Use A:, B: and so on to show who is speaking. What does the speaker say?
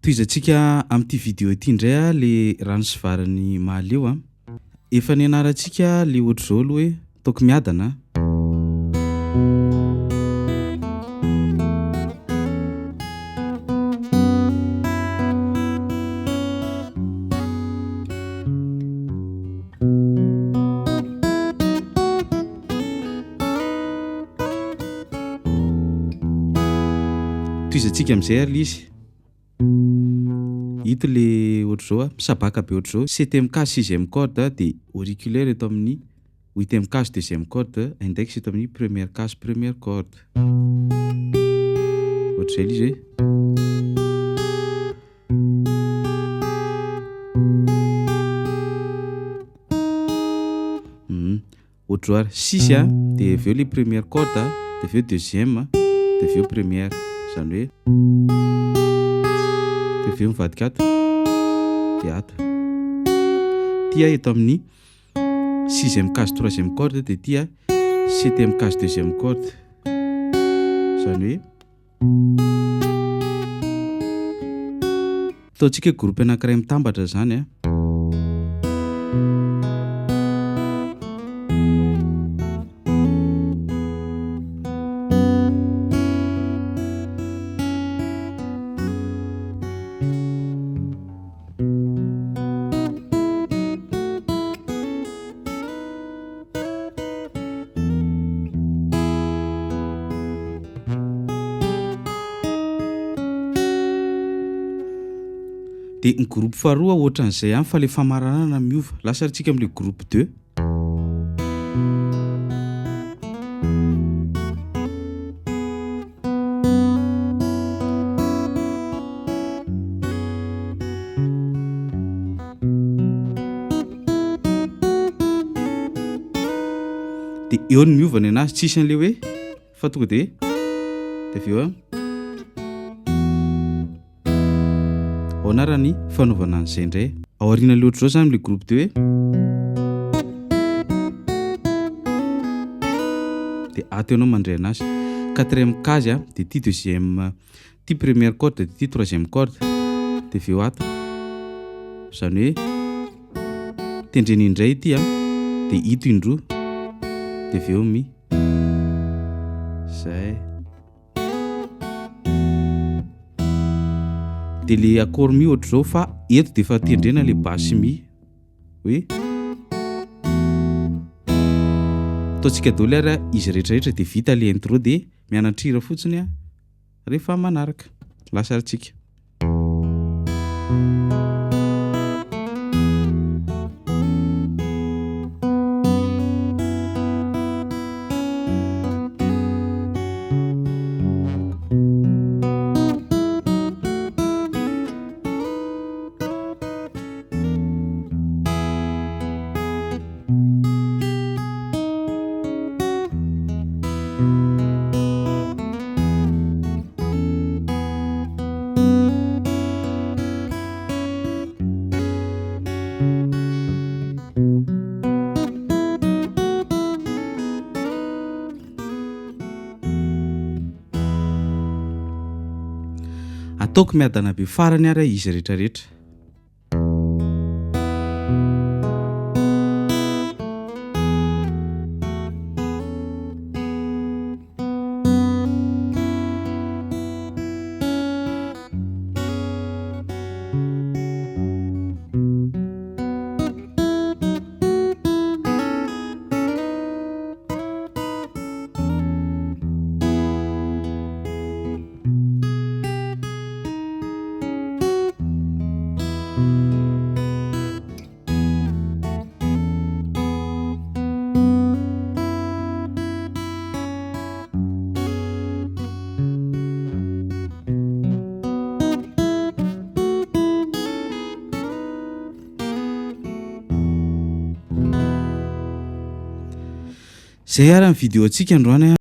A: Tohizantsika amin'ity vidéo ity indray a le rano sy varan'ny Mahaleo a. Efa nianarantsika le ohatr'izao aloha hoe ataoko miadana a. Tohizantsika amin'izay ary le izy. Ito le ohatr'izao a, misabaka be ohatr'izao, septième case sixième corde de auriculaire eto amin'ny huitième case deuxième corde, index eto amin'ny première case première corde. Ohatr'izay le izy hoe. Ohatr'izao ary, six a, de avy eo le première corde a, de avy eo deuxième a, de avy eo première, zany hoe de avy eo mivadika ato de ato. Ty a eto amin'ny sixième case troisième corde de ty a septième case deuxième corde, zany hoe ataontsika hoe groupe anankiray mitambatra zany a. De ny groupe faharoa ohatran'izay ihany fa le famaranana miova, lasa ary tsika am'le groupe deux. De eo no miova ny anazy, tsisy an'le hoe fa tonga de de avy eo a ahoana raha ny fanaovana an'izay indray. Aorianan'le ohatr'izao zany le groupe deux hoe de ato ianao mandray anazy. Quatrième case a de ty deuxième, ty première corde de ty troisième corde de avy eo ato, zany hoe tendrena indray ity a de ito indroa de avy eo mi, zay. De le accord mi ohatr'izao fa eto de efa tendrena le basse mi hoe ataontsika daholo ary a izy rehetrarehetra de vita le intro de mianatra hira fotsiny a rehefa manaraka. Lasa ary tsika. Ataoko miadana be farany ary izy rehetrarehetra. Zay ary ny vidéo antsika androany a.